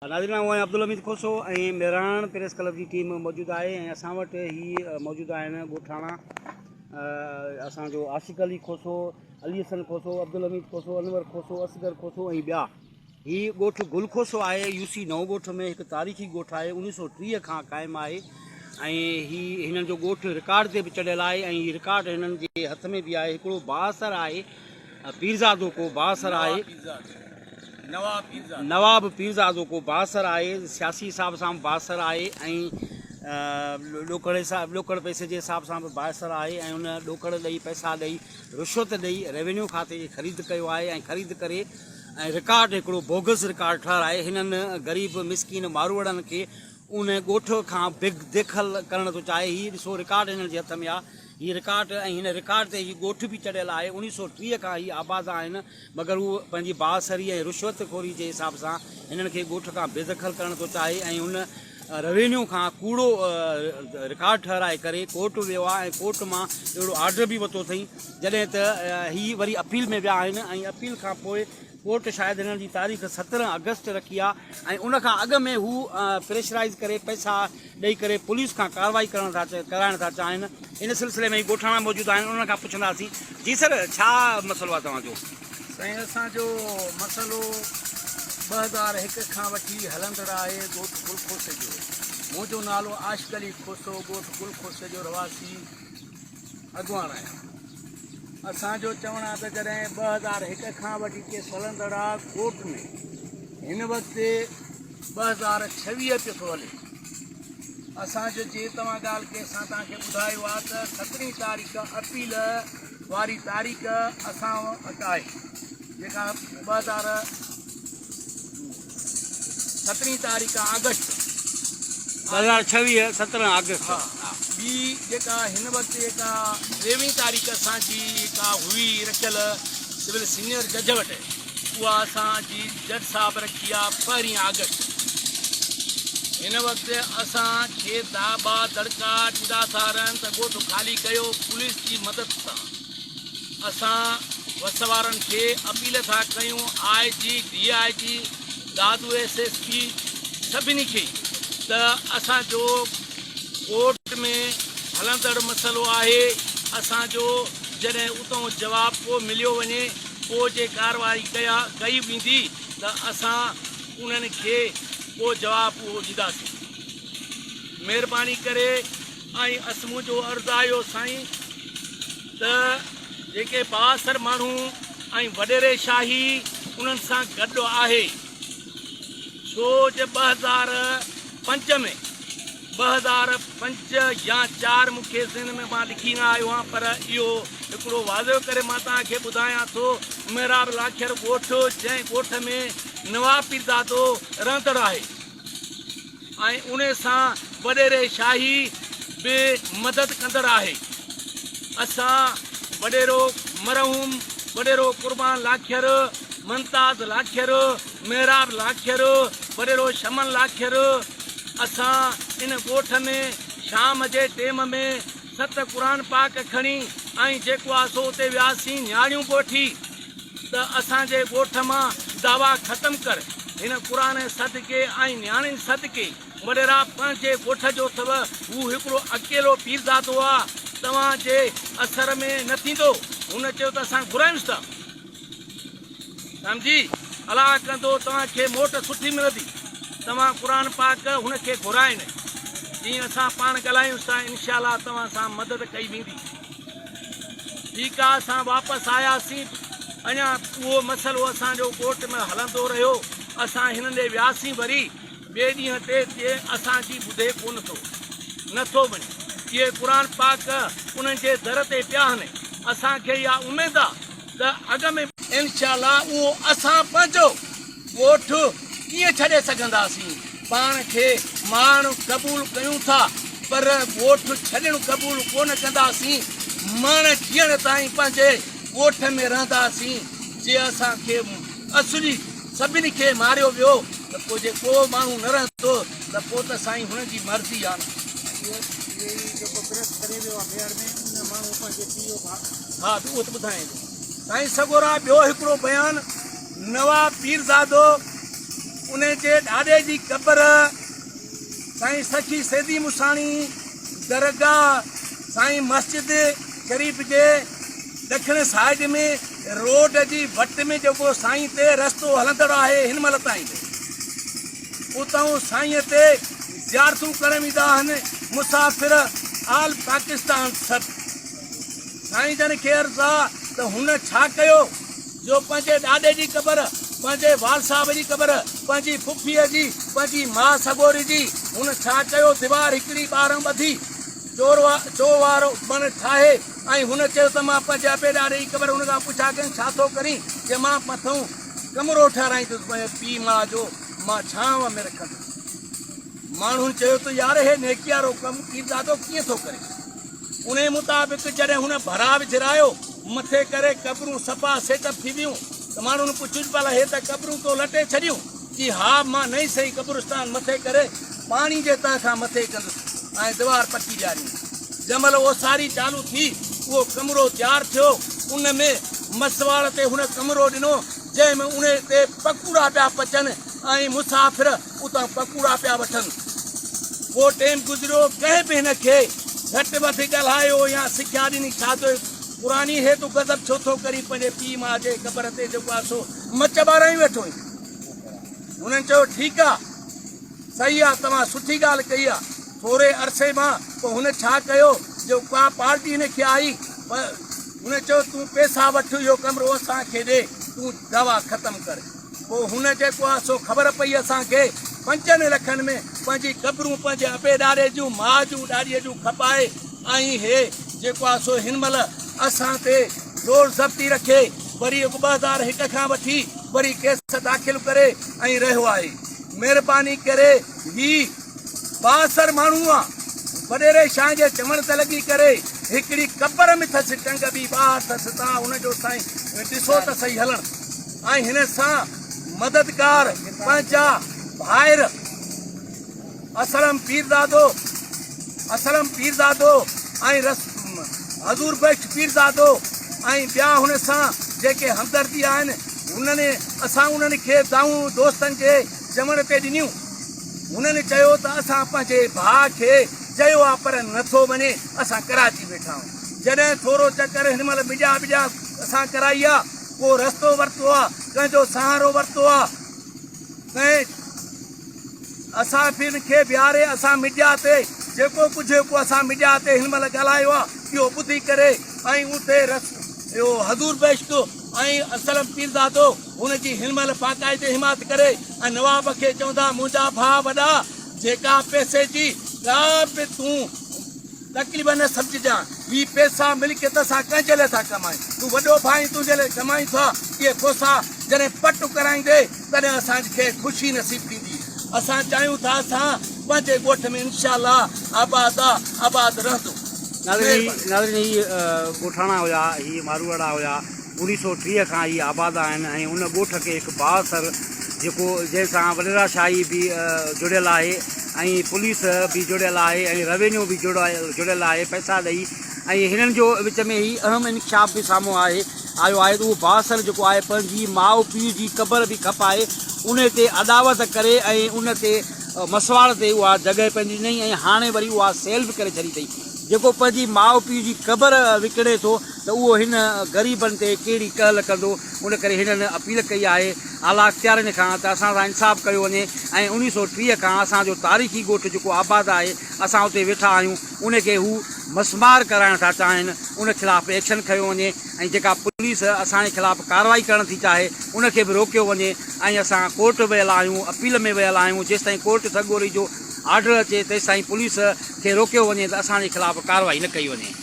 ناظرين آئون آهيان عبدالحميد کوسو ۽ مهراڻ پريس ڪلب جي ٽيم موجود آهي ۽ اسان وٽ هي موجود آهن ڳوٺاڻا اسان جو عاشق علي کوسو، علي حسن کوسو، عبدالحميد کوسو، انور کوسو، اصغر کوسو ۽ ٻيا. هي ڳوٺ گل کوسو آهي يو سي نئون ڳوٺ ۾ هڪ تاريخي ڳوٺ آهي 1930 کان قائم آهي ۽ هي هنن جو ڳوٺ رڪارڊ تي به چڙهيل آهي ۽ هي رڪارڊ هنن جي هٿ ۾ به آهي هڪڙو بااثر آهي پيرزادو ڪو بااثر آهي نواب پيرزادو ڪو بااثر آهي، سياسي حساب سان به بااثر آهي ۽ ڏوڪڙ حساب ڏوڪڙ پئسي جي حساب سان به بااثر آهي ۽ ان ڏوڪڙ ڏئي پئسا ڏئي رشوت ڏئي ريونيو کاتي کي خريد ڪيو آهي ۽ خريد ڪري ۽ رڪارڊ هڪڙو بوگس رڪارڊ ٺهرائي هنن غريب مسڪين ماروئڙن کي ان ڳوٺ کان بي دخل ڪرڻ ٿو چاهي. هي ڏسو رڪارڊ هنن جي هٿ ۾ آ. هي رڪارڊ ۽ هن رڪارڊ تي هي ڳوٺ به چڙهيل آهي. 1930 کان هي آباد آهن مگر هو پنهنجي بااثري ۽ رشوت خوري جي حساب سان هنن کي ڳوٺ کان بي دخل ڪرڻ ٿو چاهي ۽ هن روينيو کان ڪوڙو رڪارڊ ٺهرائي ڪري ڪورٽ ويو آ ۽ ڪورٽ مان اهڙو آرڊر به وتو اٿئي جڏهن ته هي وري اپيل ۾ ويا آهن ۽ اپيل کان پوء ڪورٽ شايد هنن جي تاريخ 17 آگسٽ رکي آ ۽ ان کان اڳ ۾ هو پريشرائيز ڪري پئسا ڏئي ڪري پوليس کان ڪارروائي ڪرڻ ٿا ڪرائڻ ٿا چاهين ان سلسلي ۾ هي ڳوٺاڻا موجود آهن انهن کان پڇنداسين جي سر ڇا مسئلو آ توهان جو؟ سائين اسان جو مسئلو 2001 کان وٺي هلندڙ آهي ڳوٺ گل کوسي جو منهنجو نالو عاشق علي کوسو ڳوٺ گل کوسي جو رهواسي اڳواڻ آهيان. اسان جو چوڻ آهي ته جڏهن 2001 کان وٺي ڪيس هلندڙ آ ڪورٽ ۾ هن وقت 2026 پيو ٿو هلي. اسان جو جي توهان ڳالهه ڪئي اسان توهان کي ٻڌايو آ ته سترهين تاريخ اپيل واري تاريخ اسان وٽ آهي جيڪا 2000 سترهين تاريخ آگسٽ. 2026 17 آگسٽ. ها ٻي جيڪا هن وقت جيڪا ٽيويهين تاريخ اسان جي جيڪا هئي رکيل سول سينئر جج وٽ اها اسان جي جج صاحب رکي آ پهرين آگسٽ. هن وقت اسان کي داٻا دڙڪا ڏيندا ٿا رهن ته ڳوٺ خالي ڪيو پوليس جي مدد سان. اسان وس وارن کي اپيل ٿا ڪيون I G, D I G, Dadu S S P سڀني کي ته اسان جو ڪورٽ ۾ هلندڙ مسئلو آهي اسان جو جڏهن اتئون جواب ڪو مليو وڃي پوء جي ڪارروائي ڪيا ڪئي ويندي ته اسان انهن کي ڪو جواب اهو ڏينداسين مهرباني ڪري ۽ اس منهنجو عرض آهيو سائين ته جيڪي بااثر ماڻهو ۽ وڏيري شاهي انهن سان گڏ آهي ڇو جو 2005 ۾ 2005 يا 4 مون کي ذهن ۾ مان لکي نه آيو آهيان پر اهو هڪڙو واضح ڪري مان توهان کي ٻڌايان ٿو محراب لاکير ڳوٺ جنهن ڳوٺ ۾ نواب پيرزادو رهندڙ آهي ۽ ان سان وڏيري شاهي به مدد ڪندڙ آهي. اسان وڏيرو مرحوم وڏيرو قربان لاکير، ممتاز لاکير، محراب لاکير، وڏيرو شمن لاکير اسان ان ڳوٺ ۾ شام جي ٽيم ۾ ست قرآن پاڪ کڻي ۽ جيڪو آ سو اتي وياسين نياڻيون به وٺي ته اسان جي ڳوٺ مان دعويٰ ختم ڪر، هن قرآن صدقي ۽ نياڻين صدقي، وڏيرا پنهنجي ڳوٺ جو اٿو، هو هڪڙو اڪيلو پيرزادو آ، توهان جي اثر ۾ نه ٿيندو. هن چيو ته اسان گهرايونس ٿا. سمجهي، الله ڪندو توهان کي موٽ سٺي ملندي. توهان قرآن پاڪ هن کي گهرائين، جيئن اسان پاڻ ڳالهايونس ٿا، انشاء الله توهان سان مدد ڪئي ويندي. ٺيڪ آ اسان واپس آياسين اڃا اهو مسئلو اسان جو ڪورٽ ۾ هلندو رهيو اسان هنن ڏي وياسين وري ٻئي ڏينهن تي چي اسان جي ٻڌي ڪونه ٿو نه ٿو وڃي اهي قرآن پاڪ انهن جي در تي پيا آهن اسان کي اها اميد آ ته اڳ ۾. انشاء الله اهو اسان پنهنجو ڳوٺ ڪيئن ڇڏي سگهنداسين؟ پاڻ کي مارڻ قبول ڪيون ٿا پر ڳوٺ ڇڏڻ قبول ڪونه ڪنداسين. مئڻ جيئڻ تائين پنهنجي ڳوٺ ۾ رهنداسين. جي اسان کي اصلي سڀني کي ماريو ويو ته پوء جي ڪو ماڻهو نه رهندو ته پوء ته سائين هنن جي مرضي آ نه. ها اهو ته ٻڌايائين ٿو. سائين سڳورا ٻيو هڪڙو بيان نواب پيرزادو. ان جي ڏاڏي جي قبر سائين سخي سيدي موساڻي درگاهه سائين مسجد شريف جي ڏکڻ سائيڊ ۾ روڊ جي وٽ ۾ جيڪو سائين تي رستو هلندڙ آهي هن مهل تائين به اتان سائين تي زيارتون ڪرڻ ويندا آهن مسافر آل پاڪستان سڀ. سائين جن کي عرض آ ته هن ڇا ڪيو جو پنهنجي ڏاڏي جي قبر، پنهنجي والد صاحب جي قبر، پنهنجي پڦيء جي، پنهنجي ماء سڳوري جي، هن ڇا ڪيو ديوار هڪڙي ٻارهن ٻڌي چووارو بڻ ٺاهي ۽ هن چيو ته مان پنهنجي ابي ڏاڏي جي قبر هن کان پڇا ڪيم ڇا ٿو ڪرين چي مان مٿئون ڪمرو ٺهرائيندس پنهنجي پيء ماء جو مان ڇانو ۾ رکندس. ماڻهن چيو ته يار هي نيڪي وارو ڪم پيرزادو ڪيئن ٿو ڪري؟ انهيء مطابق جڏهن هن ڀرا وجهرايو، مٿي ڪري قبرون صفا سيٽ اپ ٿي ويون ته ماڻهن پڇيس ڀلا هي ته قبرون تو لٽي ڇڏيون؟ چي ها مان نئين سئي قبرستان مٿي ڪري پاڻي جي تهه کان مٿي ڪندس ۽ ديوار پڪي ڏياريندس. جنهن مهل اوساري چالو ٿي، اهو ڪمرو تيار ٿيو، ان ۾ مسواڙ تي هن ڪمرو ڏنو، جنهن ۾ انهيء تي پڪوڙا پيا پچن ۽ مسافر اتان پڪوڙا پيا وٺن. ڪو ٽيم گذريو، ڪنهن به هن کي گهٽ وڌ ڳالهايو يا سکيا ڏني، ڇا تو قرآني هي تون غضب ڇو ٿو ڪرين، پنهنجي پيء ماء جي قبر تي جيڪو آهي سو مچ ٻارائين ويٺو آهين. هنن چيو ٺيڪ آ، صحيح آ، توهان سٺي ڳالهه ڪئي آ. ٿوري عرصي مان پوء هن ڇا ڪيو جو ڪا پارٽي هن کي آئي، هن چيو تون پئسا وٺ اهو ڪمرو اسان کي ڏي، تون دعويٰ ختم ڪر. پوء هن جيڪو آ سو خبر پئي اسان کي پنجن لکن ۾ پنهنجي قبرون پنهنجي ابي ڏاڏي جون ماء جون ڏاڏيء جون کپائي ۽ هي جيڪو آ سو هن مهل اسان تي زور ضبطي رکي وري هڪ 2001 کان وٺي وري ڪيس داخل ڪري ۽ رهيو آهي مهرباني ڪري هي بااثر ماڻهو آ وڏيري شاهه جي چوڻ ته لڳي ڪري هڪڙي قبر ۾ ٿس ٽنگ ٻي ٻاهر ٿس تان هن جو سائين ڏسو ته سهي هلڻ ۽ هن سان مددگار پنهنجا ڀائر اسلم پيرزادو اسلم پيرزادو ۽ رس حضور بخش پيرزادو ۽ ٻيا هن سان جيڪي همدردي آهن هنن اسان انهن کي دانهون دوستن جي چوڻ تي ڏنيون هنن چيو ته اسان پنهنجي ڀاء کي چيو آ پر نه ٿو وڃي اسان ڪراچي ويٺا آهيون جڏهن ٿورو چڪر هن مهل مڄا ٻڄا اسان ڪرائي آ ڪو رستو ورتو آ ڪنهن جو سهارو ورتو آ ڪنهن اسان کي بيهاري اسان ميڊيا تي جيڪو ڪجهه ڪو اسان ميڊيا تي هن مهل ڳالهايو آ اهو ٻڌي ڪري ۽ اتي رس اهو حضور بخش ۽ اسلم پيرزادو هن جي هن مهل باقاعدي حمايت ڪري ۽ نواب کي چوندا منهنجا ڀاء وڏا جيڪا پئسي جي ڪا به تون تڪليف نه سمجهجان هي پئسا ملڪيت اسان ڪنهن جي لاء ٿا ڪمايون تون وڏو ڀاء آهين تنهنجي لاء ڪمايون ٿا اهي پئسا جڏهن پٽ ڪرائيندي تڏهن اسان کي خوشي نصيب ٿيندي اسان چاهيون ٿا اسان پنهنجي ڳوٺ ۾ انشاء الله آباد آباد رهندو. ناظرين هي ڳوٺاڻا هيا هي ماروئڙا هيا 1930 کان هي آباد آهن ۽ ان ڳوٺ کي هڪ بااثر جيڪو جنهن سان وڏيرا شاهي به جڙيل آهي ۽ پوليس به جڙيل آهي ۽ روينيو به جڙيل آهي پئسا ڏئي ۽ هنن جو وچ ۾ هي اهم انڪشاف به سامهون آهي آيو آهي ته اهو بااثر جيڪو آهي پنهنجي ماء پيء جي قبر به کپائي ان تي اڏاوت ڪري ۽ ان تي مسواڙ تي اها جڳهه پنهنجي ڏنائين ۽ هاڻي وري اها سيل به ڪري ڇڏي اٿئي جيڪو پنهنجي ماء پيء جي قبر وڪڻي ٿو ته اهو هن غريبن تي ڪهڙي ڪهل ڪندو، ان ڪري هنن اپيل ڪئي آهي اعليٰ اختيارين کان ته اسان سان انصاف ڪيو وڃي ۽ 1930 کان اسان جو تاريخي ڳوٺ جيڪو آباد آهي اسان اتي ويٺا آهيون ان کي هو مسمار ڪرائڻ ٿا چاهين ان خلاف ايڪشن کنيو وڃي ۽ جيڪا پوليس اسان جي خلاف ڪارروائي ڪرڻ ٿي چاهي ان کي به روڪيو وڃي ۽ اسان ڪورٽ ويل آهيون اپيل ۾ ويل آهيون جيستائين ڪورٽ سڳوري جو آرڊر اچي تيستائين پوليس کي روڪيو وڃي ته اسان جي خلاف ڪارروائي نه ڪئي وڃي.